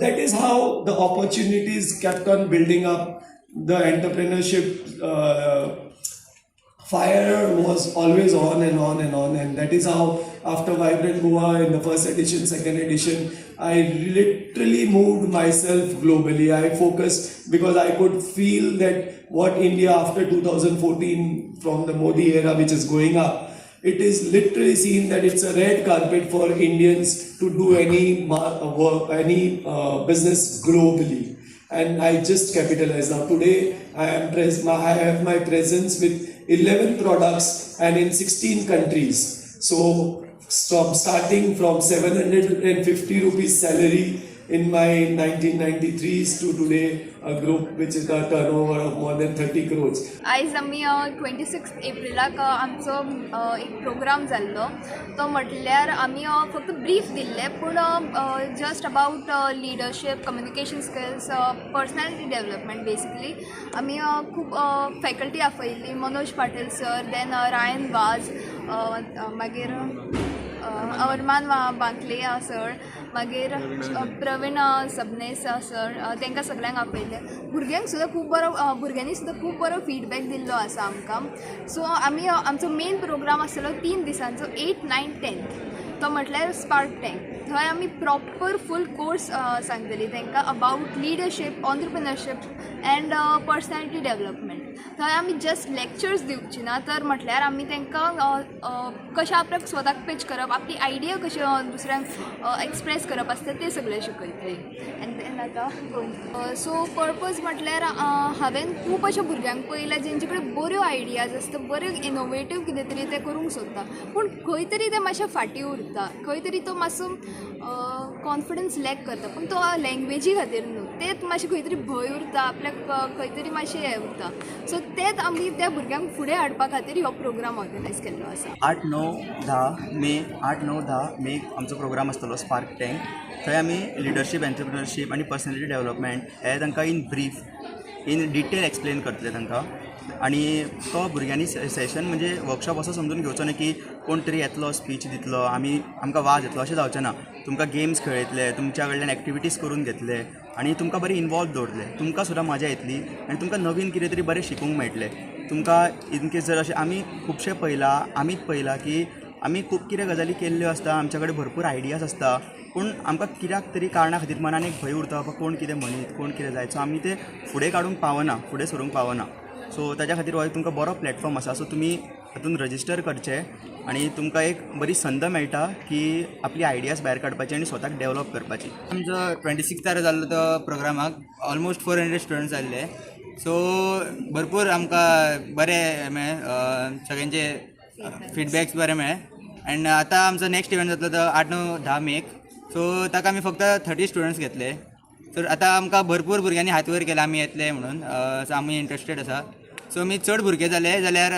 that is how the opportunities kept on building up. The entrepreneurship fire was always on and on and on, and that is how after Vibrant Goa in the first edition, second edition, I literally moved myself globally. I focused because I could feel that what India after 2014 from the Modi era, which is going up, it is literally seen that it's a red carpet for Indians to do any work, any business globally, and I just capitalize. Now today I have my presence with 11 products and in 16 countries. So from starting from 750 rupees salary in my 1993s to today a group which is a turnover of more than 30 crores. आयज आमी 26 एप्रिलाक आमचो एक programme जाल्लो. तो म्हटल्यार आमी फक्त brief दिल्लें, पूण just about leadership, communication skills, personality development. Basically आमी खूब फॅकल्टी आपयल्ली, Manoj Patil sir, then Ryan Vaz, मागीर अरमान बांकले सर, मागीर प्रवीण सबनेस सर. तांकां सगल्यांक आपयल्ले. भुरग्यांक सुद्दां खूब बरो, भुरग्यांनी सुद्दां खूब बरो फिडबॅक दिल्लो आसा आमकां. सो आमी आमचो मेन प्रोग्राम आसतलो 3 दिसांचो, 8, 9, 10th. तो म्हटल्यार स्पार्क टँक. थंय आमी प्रॉपर फूल कोर्स सांगतली तांकां about leadership, entrepreneurship and personality development. थंय आमी जस्ट लेक्चर्स दिवची ना, तर म्हटल्यार आमी तांकां कशें आपल्याक स्वताक पीच करप, आपली आयडिया कशी दुसऱ्यांक एक्सप्रेस करप आसता, तें सगळें शिकयतली. एन्ड then आतां सो पर्पज म्हटल्यार हांवें खूब अशा भुरग्यांक पळयल्या जेंचे कडेन बऱ्यो आयडियाज आसता, बऱ्यो इनोवेटीव कितें तरी ते करूंक सोदता, पूण खंय तरी ते मातशे फाटीं उरता, खंय तरी तो मातसो कॉन्फिडन्स लॅक करता. पूण तो लँग्वेजी खातीर न्हू, तेच मातशें खंय तरी भंय उरता आपल्याक, खंय तरी मातशें हें उरता. सो तेच आमी त्या भुरग्यांक फुडें हाडपा खातीर हो प्रोग्राम ऑर्गनायज केल्लो आसा. 8, 9, 10 मे, 8, 9, 10 मे आमचो प्रोग्राम आसतलो स्पार्क टँक. थंय आमी लिडरशीप, एंटरप्रिनरशीप आनी पर्सनॅलिटी डेवलपमेंट हे तांकां in brief, in detail explain करतले तांकां. आनी तो भुरग्यांनी सेशन म्हणजे वर्कशॉप असो समजून घेवचो न्हय की कोण तरी येतलो, स्पीच दितलो, आमी आमकां वाज येतलो, अशें जावचें ना. तुमकां गेम्स खेळयतले, तुमच्या कडल्यान एक्टिविटीज करून घेतले आनी तुमकां बरें इनवॉल्व दवरतले. तुमकां सुद्दां मजा येतली आनी तुमकां नवीन कितें तरी बरें शिकूंक मेळटलें. तुमकां इन केस जर अशें आमी खुबशें पळयलां, आमीच पळयलां की आमी खूब कितें गजाली केल्ल्यो आसता, आमच्या कडेन भरपूर आयडियाज आसता, पूण आमकां कित्याक तरी कारणा खातीर मनान एक भंय उरता, बाबा कोण कितें म्हणीत, कोण कितें जायत. सो आमी ते फुडें काडूंक पावना, फुडें सरूंक पावना. सो ताच्या खातीर हो एक तुमकां बरो प्लॅटफॉर्म आसा. सो तुमी हातून रजिस्टर करचें आनी तुमकां एक बरी संद मेळटा की आपली आयडियाज भायर काडपाची आनी स्वताक डेवलप करपाची. आमचो 26थार जाल्लो तो प्रोग्रामाक ऑलमोस्ट 400 स्टुडंट्स आसले. सो भरपूर आमकां बरें मेळ्ळें, सगळ्यांचे फिडबॅक्स बरे मेळ्ळे. अँड आतां आमचो नेक्स्ट इव्हेंट जातलो तो 8, 9, 10 मेक. सो ताका आमी फक्त 30 स्टुडंट्स घेतले. सो आतां आमकां भरपूर भुरग्यांनी हात वयर केला, आमी येतले म्हणून, सो आमी इंट्रस्टेड आसा. सो आमी चड भुरगे जाले जाल्यार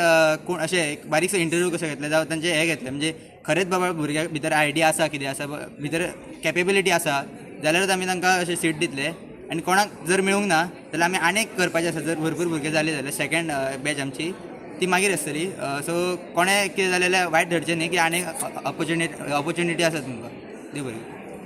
कोण अशें एक बारीकसो इंटरव्यू कसो घेतले जावं तांचे हें घेतले, म्हणजे खरेंच बाबा भुरग्या भितर आयडिया आसा, कितें आसा, भितर कॅपेबिलिटी आसा जाल्यारूच आमी तांकां अशें सीट दितले. आनी कोणाक जर मेळूंक ना जाल्यार आमी आनीक करपाचें आसा. जर भरपूर भुरगे जाले जाल्यार सेकंड बॅच आमची ती मागीर आसतली. सो कोणें कितें जालें जाल्यार वायट धरचें न्ही की आनीक ऑपोर्चुनिटी आसा तुमकां. देव बरें.